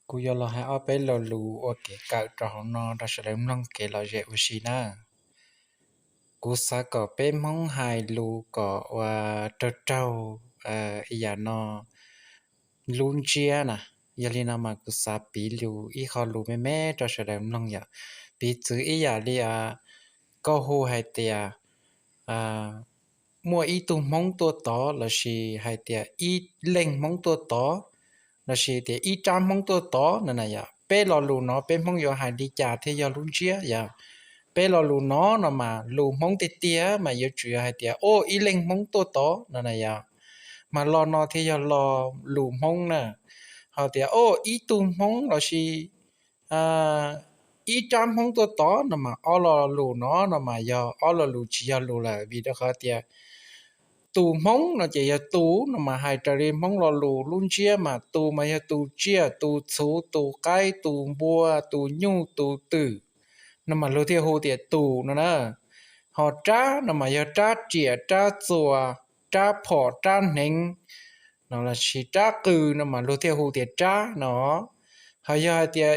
Kuv yuav los hais ob peb lo lus ua kev kawm rau hauv no rau sawv daws mloog kev lom zem ua si na. Kuv xav kom peb Hmoob hais lus kom ua raug raug ib yam no lub ntsiab na. Yog li no mas kuv xav piv lus ib qho lus me me rau sawv daws mloog yom. Piv txwv ib yam li koj hu hais tias muaj ib tug Hmoob tuaj tod lossis hais tias ib leeg Hmoob tuaj tod lossis tias ib rab Hmoob tuaj tod no na yom. Peb lo lus no peb Hmoob yuav hais li cas thiaj yog lub ntsiab yom? Peb lo lus no no mas lus Hmoob tiag tiag mas yuav tsum yog hais tias o ib leeg Hmoob tuaj tod no na yom. Mas lo no thiaj yog lo lus Hmoob na. Ho tias o ib tug Hmoob lossis ib rab Hmoob tuaj tod no mas ob lo lus no no mas yog ob lo lus tsis yog lus lawm vim rau qhov tias tus Hmoob no ces yog tus no mas hais raws li Hmoob lo lus lub ntsiab mas tus mas yog tus tsiaj tus txhuv tus qaib tus npua tus nyuj tus twm no mas luag thiaj hu tias tus no na. Ho rab no mas yog rab riam rab txuas rab phom rab hneev no lossis rab qws no mas luag thiaj hu tias rab no. Ho yog hais tias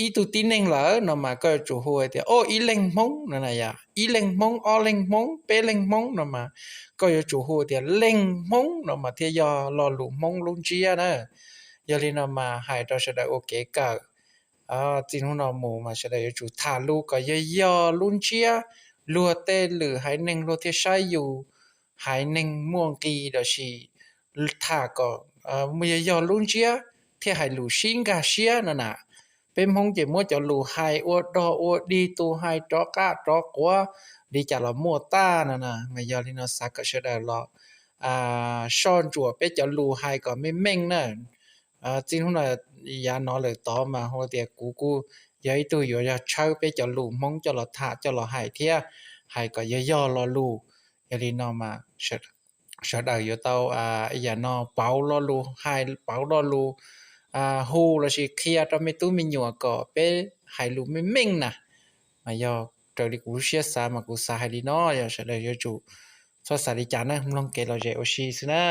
ib tug tib neeg lawm no mas koj yuav tsum hu hais tias o ib leeg Hmoob no na yom. Ib leeg Hmoob ob leeg Hmoob peb leeg Hmoob no mas koj yuav tsum hu tias leej Hmoob no mas thiaj yog lo lus Hmoob lub ntsiab na. Yog li no mas hais rau sawv daws ua kev kawm txij hnub no mus mas sawv daws yuav tsum tham lus kom yog yog lub ntsiab, luag tej lwm haiv neeg luag thiaj saib yus haiv neeg muaj nqis lossis tham kom yog yog lub ntsiab thiaj hais lus sib nkag siab no na. Peb Hmoob ces muab cov lus hais ua dog ua dig, tus hais rov qab rov quav li cas los muaj tag no na. Mas yog li no xav kom sawv daws los soj ntsuam peb cov lus hais kom meej meej na. Txij hnub no yav no lawm tod mas hu tias kuv kuj yog ib tug yuav yog tshawb peb cov lus Hmoob coj los tham coj los hais thiab, hais kom yog yog lo lus. Yog li no mas sawv daws yuav tau ib yam no pauv lo lus hais pauv lo lus hu lossis qhia rau me tub me nyuam kom peb hais lus meej meej na. Mas yog raws li kuv lub siab xav mas kuv xav hais li no, yog sawv daws yuav tsum txhob xav li cas na, mloog kev lom zem ua si xwb na.